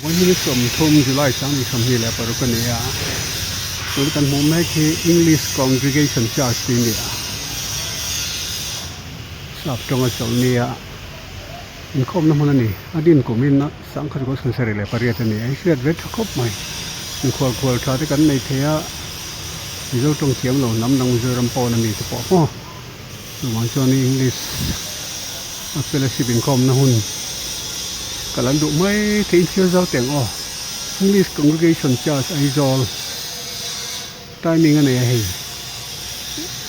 Vawiin 30 July 2026 a ni a, tun kan hmuh mek hi English Congregation Church tih a ni a, sap tawnga chawlh nia inkhawmna hmun a ni. A din kumin sangkhat kawt 78 a ni a, i hriat ve tha khawp mai. Inkhualkhual tha te kan nei thei a, Mizo tawng thiam lo hnam dang Mizoram pawn a mi te pawh maw chuvang chuan English a fellowship inkhawmna hun ka lan duh mai thei inchhir zau teh ang aw English Congregation Church Aizawl timing a nei a hei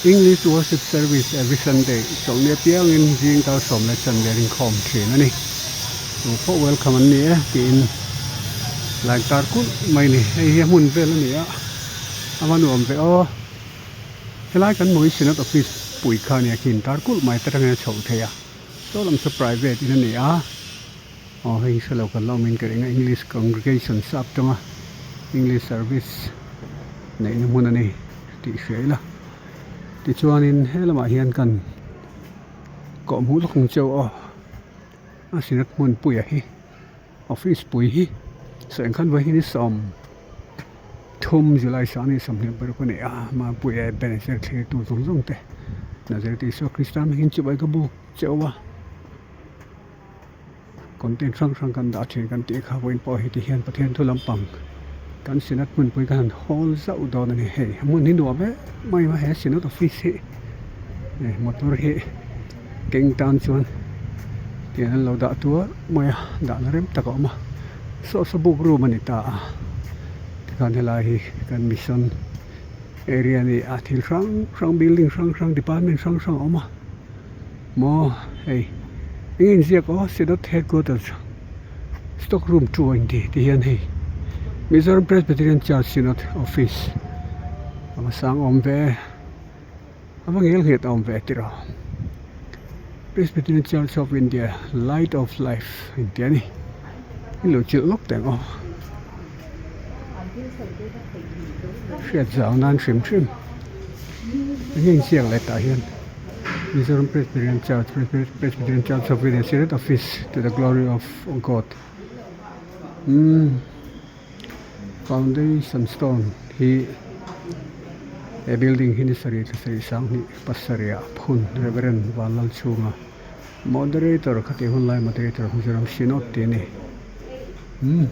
English worship service every Sunday chawlhni apiangin zing dar sawm leh chanve inkhawm thin a ni tu pawh welcome an ni e tiin line tar kulh mai a ni hei hi a hmun vel a ni a. A va nuam ve aw. Helai kan hmuh hi Synod Office pui kha a nia khi intar kulh mai te atangin a chhoh theih a. Saw lam chu private in a ni a. Aw hei hre lo kan la awmin ka ring a English Congregation sap tawnga English service neihna hmun a ni tih hria ila. Tichuanin he lamah hian kan kawhhmuh lawk ang cheu aw. A Synod hmunpuia hi. Office pui hi sawiang khan vawiin hi 30 July 2026 a ni a, Mapuia Ebenezer thlirtu zawng zawng te Nazareth Isua Krista hmingin chibai ka buk cheu a, content hrang hrang kan dah thin kan tih kha vawiin pawh heti hian Pathian thu lampang kan Synod hmunpui kan han hawl zauh dawn a ni hei hmun hi nuam em mai a he Synod office hi motor hi. Keng tan chuan tiang an lo dah tuar mai a dahna rem tak a awm a saw saw book room a ni ta a tikhan helai hi kan mission area a ni a thil hrang hrang building hrang hrang department hrang hrang a awm a maw hei eng inziak aw synod headquarters stock room two a inti ti hian hei Mizoram Presbyterian Church Synod office a va sang awm ve. A va ngel nghet awm ve tiraw. Presbyterian Church of India Light of Life inti a ni. I lo chilh lawk teh ang aw. Hriat zau nan hrim hrim. Enge inziak leh tah hian Mizoram Presbyterian Church Presbyterian Church of India Synod Office to the Glory of God. Umm. Foundation stone hi he building hi ni sarih thla sarih sanghnih pasarih ah phun Reverend Vanlalchhunga moderator khatih hun lai moderator Mizoram Synod tih a ni umm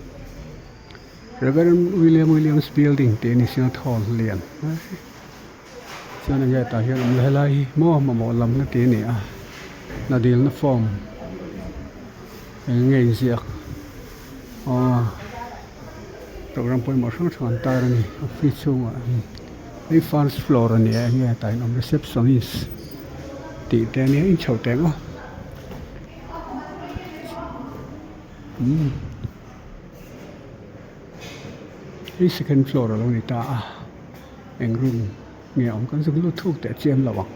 Reverend William Williams building tih a ni Synod hall lian chuan enge tah hian awm la helai hi maw mamawh lamna tih a ni a hna dilna form eng nge inziak aw program pawimawh hrang hrang an tar a ni office chhungah hei first floor a ni a enge tah hian awm receptionist tih te ania inchhoh teh ang aw umm hei second floor alo ni ta a. Eng room nge awm kan zuk lut thuk teh chiam lo ang.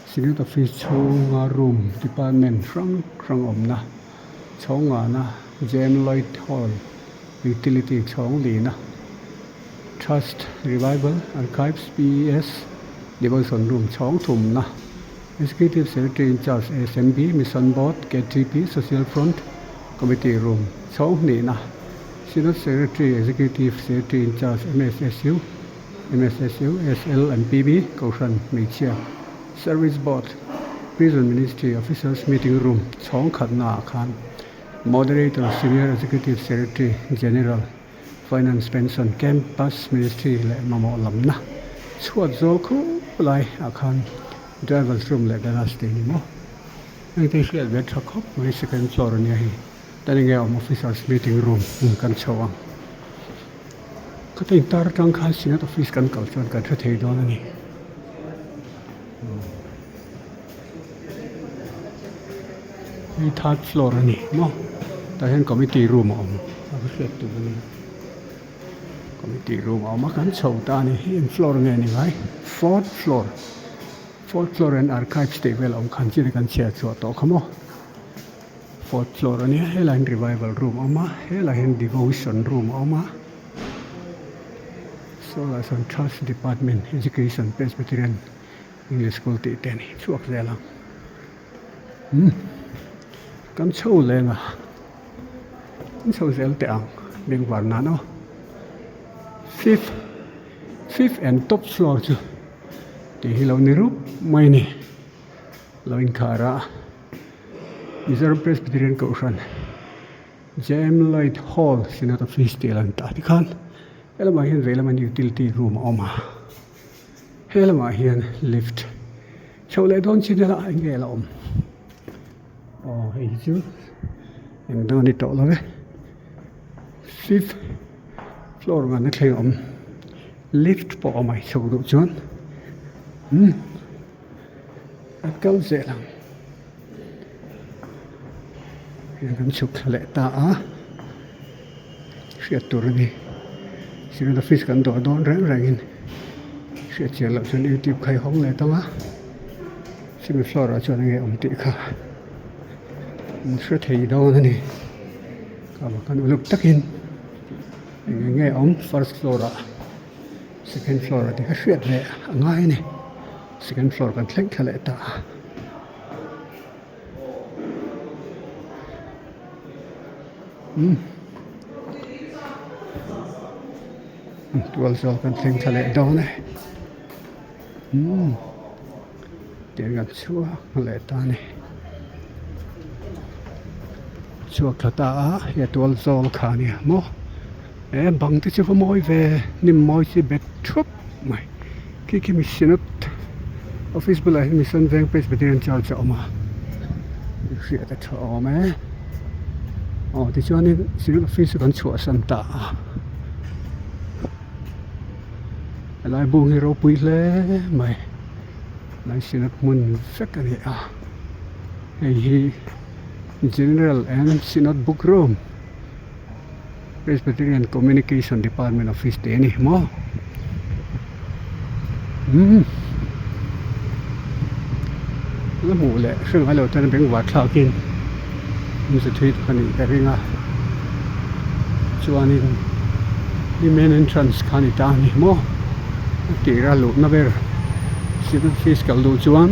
Synod office chhunga room department hrang hrang awmna chhawng ngana Jem Lloyd Hall utility chhawng lina Trust Revival Archives PES devotion room chhawng thumna Executive Secretary in charge SMB Mission Board KTP Social Front Committee room chhawng hnihna Synod Secretary, Executive Secretary in Charge, MSSU, MSSU, SL and PB, Kohhran Hmeichhia, Service Board, Prison Ministry Officers Meeting Room, chhawng khatna ah khan Moderator, Senior Executive Secretary General, Finance Pension, Campus Ministry leh mamawh lamna chhuat zawl khup lai ah khan Driver's Room leh Garage te ni maw? Engtin hriat ve tha khawp mai second floor ania hei. Tan enge awm officers meeting room hmun kan chho ang. Khata intar atang khan Synod office kan kal chuan kan hre thei dawn a ni. Hei third floor a ni maw tah hian committee room a awm a va hriat tur a ni. Committee room a awm a kan chho ta a ni hi eng floor nge ni ngai fourth floor fourth floor and archives tih vel a awm khan chin a kan chhiar chhuah tawh kha maw. Fourth floor a nia helaiah hian revival room a awm a helaiah hian devotion room a awm a saw lai sawn trust department education presbyterian english school tih te a ni chhuak zel ang umm kan chho leng a. Kan chho zel teh ang bengvar nan aw. Fifth fifth and top floor chu tih hi lo ni rup mai a ni. Lo inkhar a Mizoram Presbyterian Kohhran J_M Lloyd Hall Synod Office tih a lan ta tikhan helamah hian veilamah hian utility room a awm a he lamah hian lift chhoh leh dawn chin ila eng nge la awm aw hei hi chu eng dang a ni tawh lo e fifth floor ngan a thleng a awm lift pawh a awm a chhoh duh chuan umm. A kal zel ang. Heng kan chhuk thla leh ta a, hriat tur a ni. Synod office kan dawr dawn reng rengin hriat chian loh chuan youtube kha i hawng leh tawng a, chumi floor ah chuan enge awm tih kha an hre thei dawn a ni. Ka kan uluk takin eng enge awm first floor ah. Second floor ah te kha hriat ve a ngai a ni second floor kan thleng thla leh ta a. Umm tual zawl kan thleng thla leh dawn e umm tiang kan chhuak leh ta a ni chhuak thla ta a he tual zawl kha a nia maw. He bang te chu va mawi ve hnim mawi chi bet thup mai khi khi mi synod office bulah hian mission veng presbyterian church a awm a hriat a tha awm e aw tichuanin synod office chu kan chhuahsan ta a helai bung hi ropui hle mai helai synod hmun vek a ni a hei hi general and synod book room. Presbyterian Communication Department Office tih a ni maw umm la hmuh leh hre ngai lo tan bengvar thlakin hmeichhe thui tak a nih ka ring a chuanin hi main entrance kha a ni ta a ni maw a tira luhna ber civil office kal duh chuan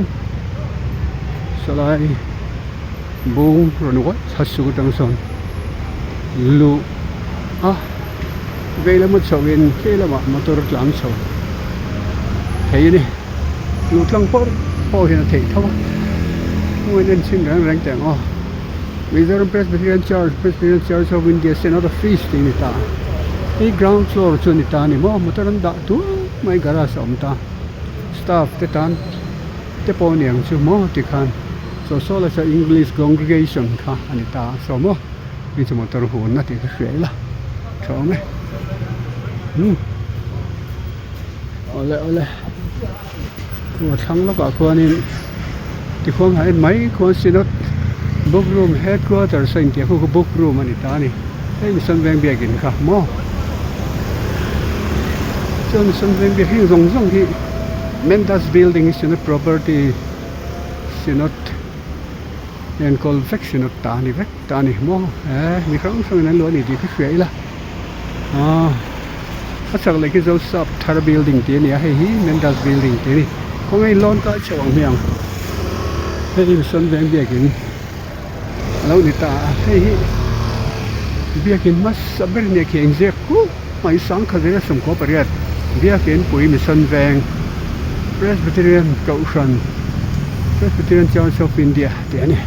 sawlai. Bung rawn uai thla suk atang sawn luh a vei lama chho in khi lamah motor tlan chho thei a ni luh tlang pawh pawh hian a theih tho a hung in chhin reng reng teh ang aw Mizoram Presbyterian Church Presbyterian Church of India Synod Office tih a ni ta a hei ground floor chu a ni ta a ni maw motor an dah duai mai garage a awm ta staff te tan. Te pawh aniang chu maw tikhan saw saw la chuan English congregation kha a ni ta a saw maw hei chu motor hunna tih ka hria ila tha awm e umm awle awle chu a thlang lawkah khuanin tikhuang ha en mai khuan synod book room headquarters a intiah khu kha book room a ni ta a ni hei mission veng biakin kha maw chuan mission veng biak heng zawng zawng hi. Mendas building hi synod property synod enkawl vek synod ta a ni vek ta a ni maw he mi hrang hrang in an luah a ni tih kha hria ila aaa a chak leh khi Joseph thar building tih a ni a hei hi Mendas building tih a ni kawng a inlawn kai chho ang hmiang hei hi mission veng biakin a lo ni ta a hei hi biakin hmasa ber a nia khi a inziak khup. Hmai sangkhat 18 Biakin Pui Mission Veng Presbyterian Kohhran Presbyterian Church of India tih a ni.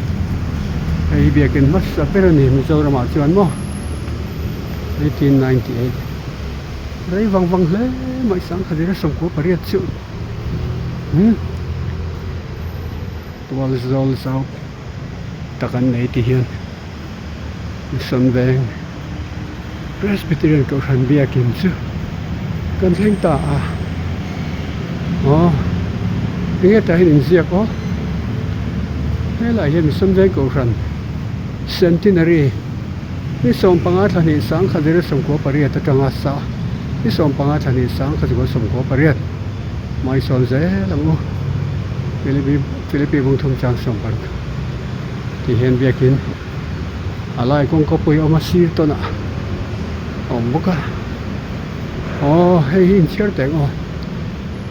Hei hi biakin hmasa ber a ni Mizoramah chuan maw 1898 rei vang vang hle mai 1818 chu umm tual zawl zau tak an nei ti hian. Mission Veng Presbyterian Kohhran biakin chu kan thleng ta a aw enge tah hian inziak aw helaiah hian Mission Veng Kohhran Centenary ni 15 thla hnih 1998 atanga sa ni 15 thla hnih 1998 hmaisawn zel ang u Philippi bung thum chang 16. Ti hian biakin a lai kawngka pawh hi a awm a sir tawnah a awm bawk a aw hei hi inchhiar teh ang aw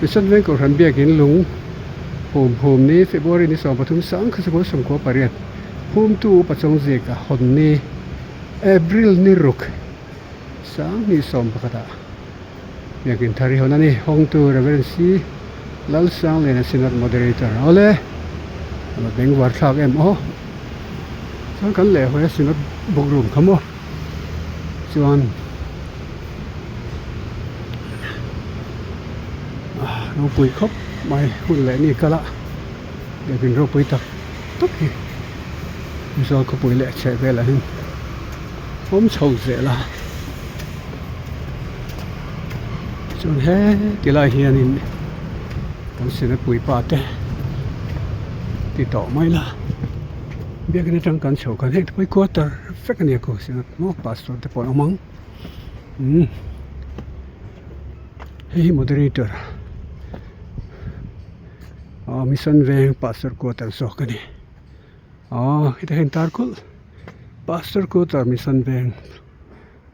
Mission Veng Kohhran biakin lung hum hum ni February ni 13 8 phumtu upa chawng zik a hawn ni. April ni ruk 20 pakhatah biakin thar hi hawn a ni. Hawngtu Rev. C. Lalsangliana Synod Moderator Awle a la bengvar thlak em aw. Chuan kan leh hawi a Synod book room kha maw chuan ropui khawp mai hun leh ni kal a biakin ropui tak tak hi Mizoram khawpui leh chheh velah hian awm chho zel a chuan heti lai hianin kan sinapui pa te ti tawh mai la biakin atang kan chho khan heng te pawh hi quarter vek a nia khaw sinat maw pastor te pawh an awm ang umm hei hi moderator aw mission veng pastor quarter zawk a ni. Aw heta hian tar kulh pastor quarter mission veng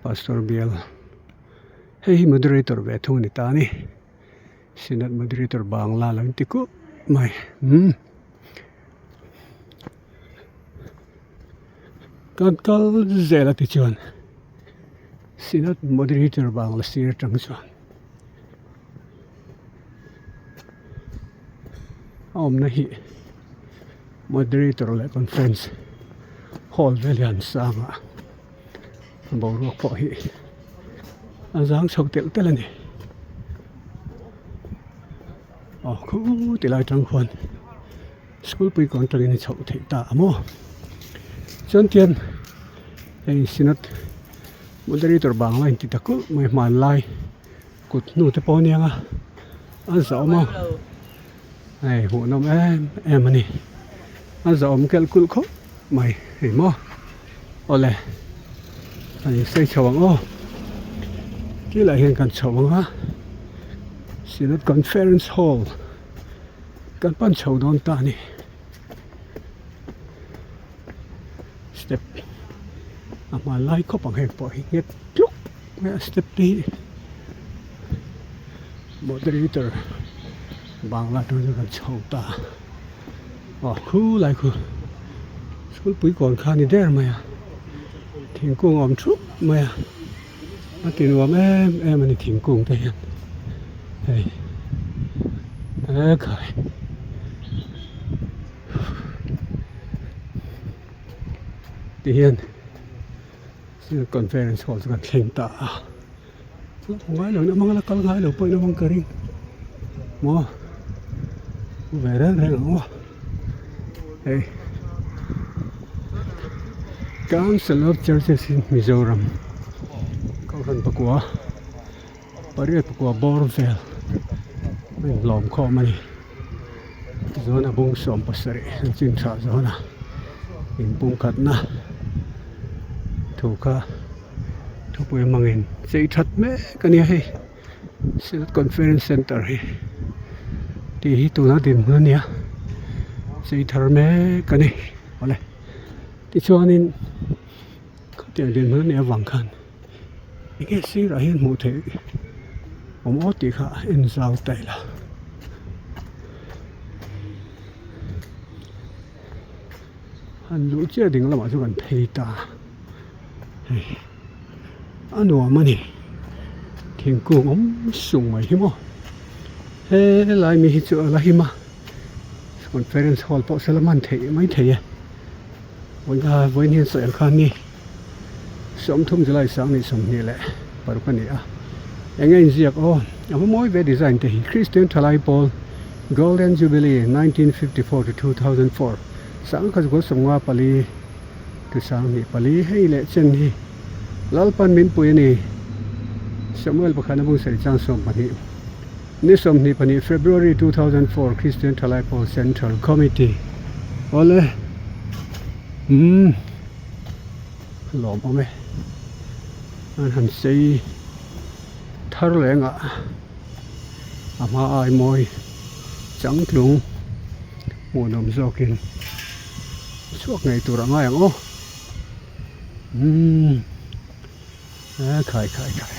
pastor bial hei hi moderator ve thung a ni ta a ni synod moderator bangla lo inti kup mai umm kan kal zel a tichuan synod moderator bangla sir atang chuan a awmna hi moderator leh conference hall vel hi an sang a boruak pawh hi a zang chho telh telh a ni aw khuti lai tang khuan school pui kawn tangin a chhoh theih ta a maw chuan tian hei synod moderator bangla inti ta kulh mai hmanlai. Kut hnu te pawh aniang a a zahawm a hei hmuhnawm em em a ni a zahawm kelh kulh khawp mai hei maw awle kan insawi chho ang aw tilai hian kan chho ang a Synod Conference Hall kan pan chho dawn ta a ni step a hmanlai khawp ang heng pawh hi nghet tluk. Heng step te hi moderator bangla atang chuan kan chho ta a aw khulai khu school pui kawn kha a ni der mai a thingkung a awm thup mai a a ti nuam em em a ni thingkung te hian hei ekhai. Tihian. Conference hall chu kan thleng ta a ngai lo in a hmang la kal ngai lo pawhin a hmang ka ring maw ve reng reng ang aw hei Council of Churches in Mizoram Kohhran pakua pariat pakua bawr vel a inhlawm khawm a ni tichuan a bung 17 an chin tha zawn a inpumkhatna thu kha thupui hmangin chei that mek a nia hei Synod Conference Centre hi tih hi tuna dinhmun a nia chei thar mek a ni awle tichuanin khatiang dinhmun a nih avang khan. Enge sirah hian hmuh theih awm aw tih kha a en zau ta ila. Han luh chiah ding lamah chuan kan phei ta a, hei a nuam a ni thingkung awm sung mai hi maw helai mi hi chu a la him a conference hall pawh saw la hman theih maithei e vawiin hian sawi ang khan ni. 30 July 2026 a ni a, eng a inziak aw, a va mawi ve design te hi, Kristian Thalai Pawl Golden Jubilee 1954 to 2004 1954 to 2004 hei leh chen hi Lalpan min pui a ni, Samuel pakhatna bung sarih chang 12 ni 22 February 2004 Kristian Thalai Pawl Central Committee awle umm. Lawm awm e an han sei thar leng ah a hma ai mawi changtlung hmuhnawm zawkin chhuak ngei tur a ngai ang aw umm e khai khai khai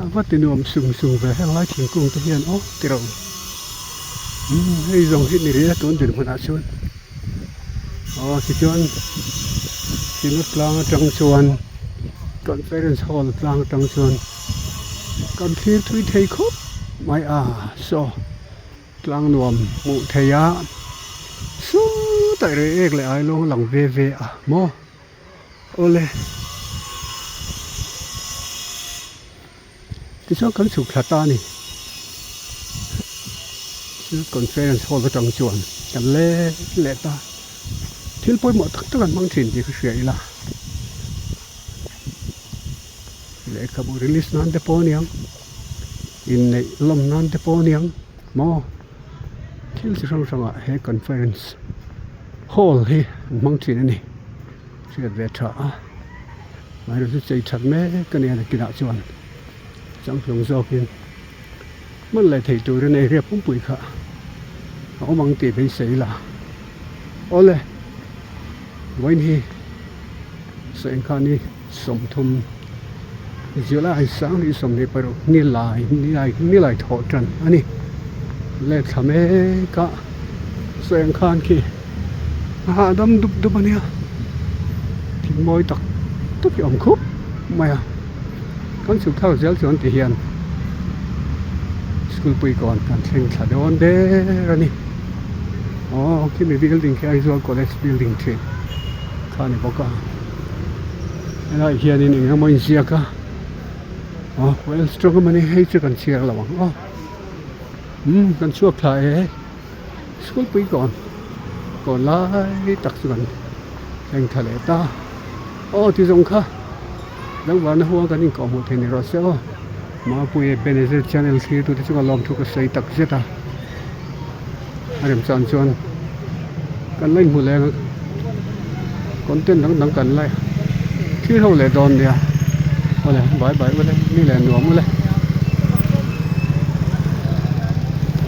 a va ti nuam sung sung ve heng lai thingkung te hian aw ti ro umm hei zawng hi ni rih a tun dinhmunah chuan. Aw tichuan Synod tlang atang chuan Conference Hall tlang atang chuan kan thlir thui thei khawp mai a saw tlang nuam hmuh theih a sawtah rei ek leh ai lawng a lang ve ve a maw awle tichuan kan chhuk thla ta a ni Synod Conference Hall atang chuan kan let leh ta thil pawimawh tak tak an hmang thin tih ka hria ila. Lehkhabu release nan te pawh a niang inneih lawm nan te pawh a niang maw thil chi hrang hrangah he conference hall hi an hmang thin a ni hriat ve tha a amaherawhchu chu chei that mek a nia nakinah chuan changtlung zawkin hman leh thei turin area pumpui kha a awm ang tih beisei ila awle vawiin hi sawi khan hi. 30 July 2026 nilai nilai nilai thawh tan a ni let thla mek a sawi ang khan khi a hahdam dup dup a nia thil mawi tak tak hi a awm khup mai a kan chhuk thlak zel chuan ti hian school pui kawn kan thleng thla dawn der a ni aw khimi building khi Aizawl college building thin kha a ni bawk a. Helaiah hianin eng emaw inziak a aw well strong emaw ni hei chu kan chhiar lo ang aw umm kan chhuak thla e school pui kawn kawn lai tak chu kan thleng thla leh ta aw ti zawng kha dangvarna huang kan inkawh hmuh thei ni rawh se aw Mapuia Benezer channel thlir tute chunga lawmthu ka sawi tak zet a a remchan chuan kan la inhmu leng a content dang dang kan la thlir ho leh dawn nia awle bye bye ule ni leh nuam ule.